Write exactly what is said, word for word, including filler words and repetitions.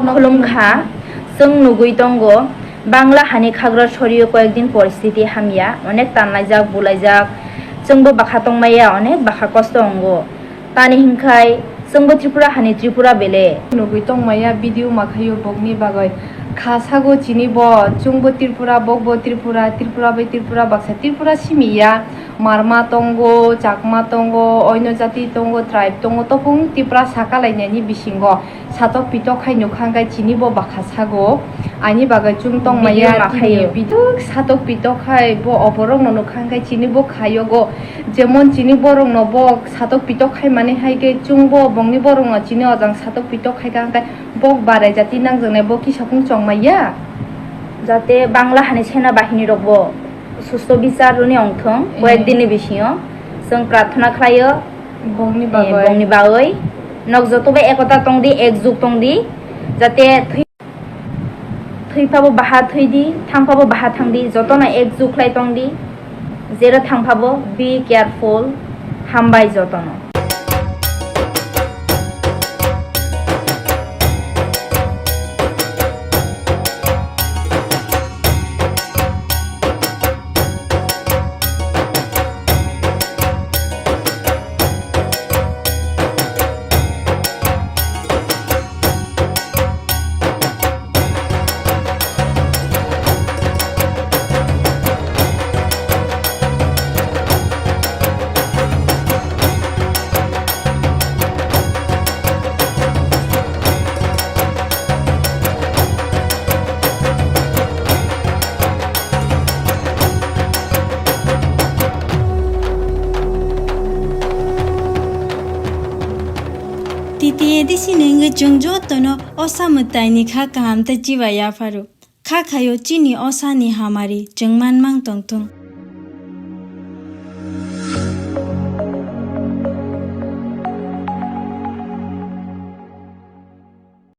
Khulumkha, chwng nugwi tongo, Bangla hani khagra sorio koyekdin poristiti hamya, onek tanlaijak, bulaijak, chwngbo bakha tongmaya, onek bakha kosto wngo. Tani hinkhai, chwngbo Tripura hani Tripura bele. Nugwi tongmaya video makhaio bokni bagwi. Kha sago chini bo, chwngbo Tripura, bokbo Tripura, Tripura bai Tripura baksa Tripura simi ya. Marma tongo, Chakma tongo, oino jati tongo, tribe tongo, topung Tripura sakalainani bisingo. Satok pitok khai nukha hwnkhe chini bo bakha sago. Ani bagwi chwng tongmaya video makhaio. Video satok pitok khai bo oborokno nukha hwnkhe chini bo khayogo. Jemon chini borokno bo satok pitok khai mani hai khe chwng bo bongni borokno chini ojang satok pitok khai kha hwnkhe bok barai jati nangjaknai bo kisa kung chongmaya. Jate Bangla hani sena bahini rok bo susto bichar rwni ongthong, eh, koyek dinni bisingo chwng prarthana khlaio. Bongni eh, bagwi. Bongni bagwi. Nok joto bai ekota tongdi, ekjuk tongdi, jate thwi-, thwiphabo baha thwidi, thangphabo baha thangdi, jotono ekjuk khlai tongdi, jera thangphabo be careful, hambai jotono. T T A D C ni wngwi chwng jotono osa mwtaini kha kaham tei chiba yapharo. Kha khaio chini osani hamari chwng manmang tongthung.